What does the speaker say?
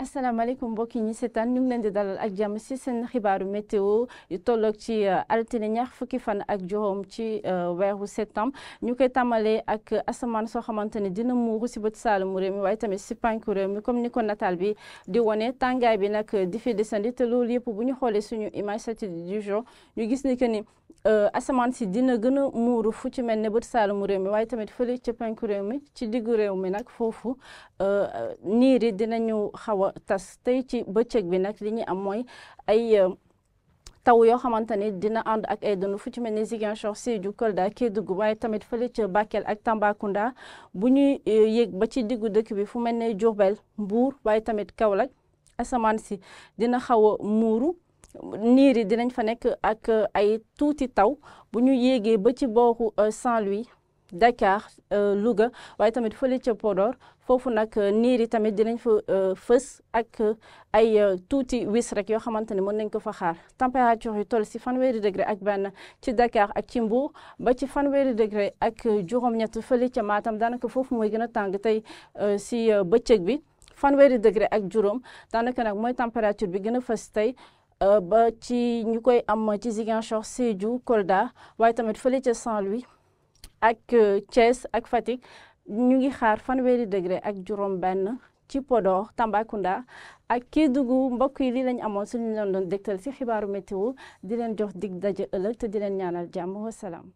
asalaamaaleykum mbokk yi ñi seetaan ñu ngi leen di dalal ak jàmm si seen xibaaru météo yu tolloog ci altine ñaar fukki fan ak juróom ci weeru septembre ñu koy tàmbalee ak asamaan soo xamante ne dina muuru si bët saalumu réew mi waaye tamit si penku réew mi comme ni ko nataal bi di wone tàngaay bi nag di fi desandi te loolu yëpp bu ñu xoolee suñu image satellite du jour ñu gis ni que ni asamaan si dina gën a muuru fu ci mel ne bët saalumu réew mi waaye tamit fële ca penku réew mi ci diggu réew mi nag foofu niir yi dinañu xaw a tas tey ci bëccëg bi nag li ñu am mooy ay taw yoo xamante ni dina ànd ak ay dënnu fu ci mel ni Ziguinchor Sédhiou Kolda Kédougou waaye tamit fële ca Bakel ak Tambacounda bu ñuy yéeg ba ci diggu dëkk bi fu mel ne Diourbel Mbour waaye tamit Kaolack asamaan si dina xaw a muuru niir yi dinañ fa nekk ak ay tuuti taw bu ñu yéegee ba ci booru Saint-Louis Dakar Louga waaye tamit fële ca Podor foofu nag niir yi tamit dinañ fa fës ak ay tuuti wis rek yoo xamante ne mën nañ ko fa xaar température yi toll si 1 degré ak benn ci Dakar ak ci Mbour ba ci 1 degré ak juróom-ñett fële ca Matam daanaka foofu mooy gën a tàng tey si bëccëg bi 1 degré ak juróom daanaka nag mooy température bi gën a fës tey ba ci ñu koy am ci Ziguinchor Sédhiou Kolda waaye tamit fële ca Saint-Louis ak Thiès ak Fatick ñu ngi xaar 1 degré ak juróom benn ci Podor Tambacounda ak Kédougou mbokk yi lii lañ amoon suñu leen doon dégtal si xibaaru météo di leen jox dig daje ëllëg te di leen ñaanal jàmm wasalaam